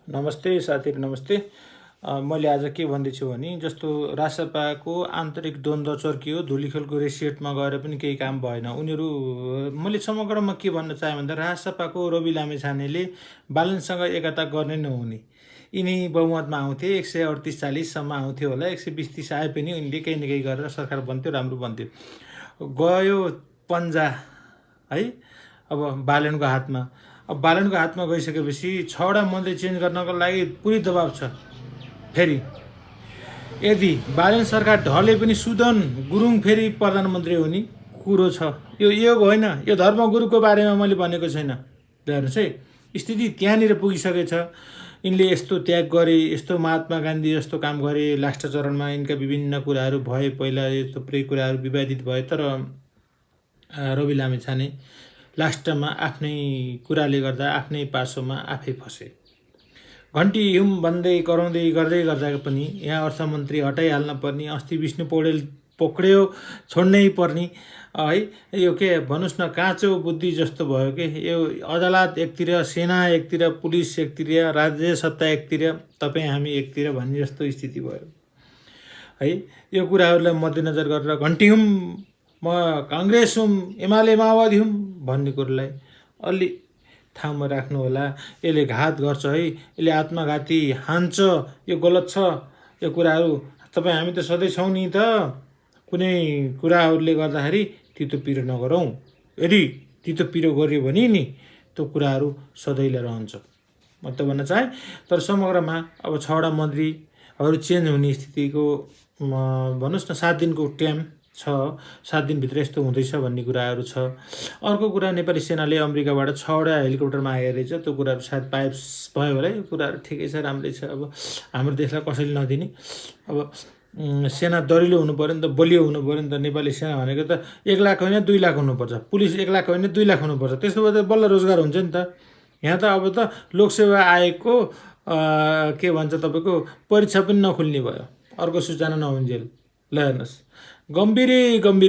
नमस्ते साथीहरु नमस्ते। मैले आज के भन्दैछु भने जस्तो रासपाको आन्तरिक द्वन्द्व चर्कियो, धुलीखेलको रेसिएटमा गएर पनि केही काम भएन। उनीहरू मैले समग्रमा के भन्न चाहे भन्दा रासपाको रवि लामेछानेले बालनसँग एकता गर्ने नहुने। यिनी बहुमतमा आउँथे 138-40 सम्म आउँथ्यो होला, 120-30 आए पनि उनले केही न केही गरेर सरकार बन्थ्यो, राम्रो बन्थ्यो। गयो पन्जा है अब बालनको हातमा। अब बालनको हातमा गइसकेपछि 6वटा मन्त्री चेन्ज गर्नको लागि पुरै दबाब छ। फेरि यदि बालन सरकार ढले पनि सुदन गुरुङ फेरि प्रधानमन्त्री हुने कुरो छ। यो योग होइन, यो धर्मगुरुको बारेमा मैले भनेको छैन। हेर्नुहोस् है, स्थिति त्यहाँनिर पुगिसकेछ। यिनले यस्तो त्याग गरे, यस्तो महात्मा गान्धी जस्तो काम गरे, लास्ट चरणमा यिनका विभिन्न कुराहरू भए, पहिला थुप्रै कुराहरू विवादित भए, तर रवि लामेछाने लास्टमा आफ्नै कुराले गर्दा आफ्नै पासोमा आफै फसे। घन्टी हिउँ भन्दै कराउँदै गर्दै गर्दा पनि यहाँ अर्थमन्त्री हटाइहाल्न पर्ने, अस्ति विष्णु पौडेल पक्रियो छोड्नै पर्ने है। यो के भन्नुहोस् न, काँचो बुद्धि जस्तो भयो कि यो अदालत एकतिर, सेना एकतिर, पुलिस एकतिर, राज्य सत्ता एकतिर, तपाईँ हामी एकतिर भन्ने जस्तो स्थिति भयो है। यो कुराहरूलाई मध्यनजर गरेर घन्टी हुँ म काङ्ग्रेस हुँ, एमाले माओवादी हुँ भन्ने कुरोलाई अलि ठाउँमा राख्नु होला। यसले घात गर्छ है, यसले आत्मघाती हान्छ, यो गलत छ। यो कुराहरू तपाईँ हामी त सधैँ छौँ नि त। कुनै कुराहरूले गर्दाखेरि तितो पिरो नगरौँ। यदि तितो पिरो गऱ्यो भने नि त्यो कुराहरू सधैँलाई रहन्छ, म त भन्न चाहेँ। तर समग्रमा अब 6वटा मन्त्रीहरू चेन्ज हुने स्थितिको भन्नुहोस् न 7 दिनको टाइम छ। 7 दिनभित्र यस्तो हुँदैछ भन्ने कुराहरू छ। अर्को कुरा, नेपाली सेनाले अमेरिकाबाट 6वटा हेलिकप्टरमा आएर रहेछ। त्यो कुराहरू सायद पाइप्स भयो होला। यो कुराहरू ठिकै छ, राम्रै छ। अब हाम्रो देशलाई कसैले नदिने। अब सेना दरिलो हुनु पऱ्यो नि त, बलियो हुनु पऱ्यो नि त। नेपाली सेना भनेको त 1 लाख होइन 2 लाख हुनुपर्छ, पुलिस 1 लाख होइन 2 लाख हुनुपर्छ। त्यस्तो भए त बल्ल रोजगार हुन्छ नि त। यहाँ त अब त लोकसेवा आयोगको के भन्छ तपाईँको परीक्षा पनि नखुल्ने भयो, अर्को सूचना नहुन्जेल। ल हेर्नुहोस्, गम्भीर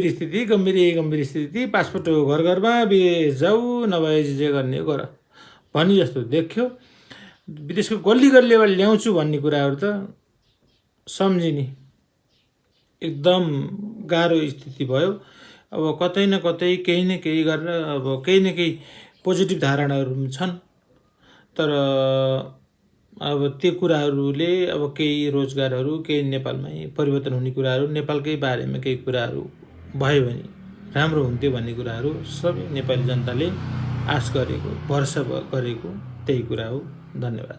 स्थिति। पासपोर्ट घर घरमा विदेश जाऊ, नभए जे गर्ने गर भन्ने जस्तो देखियो। विदेशको गल्लीबाट ल्याउँछु भन्ने कुराहरू त सम्झिने एकदम गाह्रो स्थिति भयो। अब कतै न कतै केही न केही गरेर अब केही न केही पोजिटिभ धारणाहरू छन्, तर अब त्यो कुराहरूले अब केही रोजगारहरू, केही नेपालमै परिवर्तन हुने कुराहरू, नेपालकै बारेमा केही कुराहरू भयो भने राम्रो हुन्थ्यो भन्ने कुराहरू सबै नेपाली जनताले आश गरेको, भरोसा गरेको त्यही कुरा हो। धन्यवाद।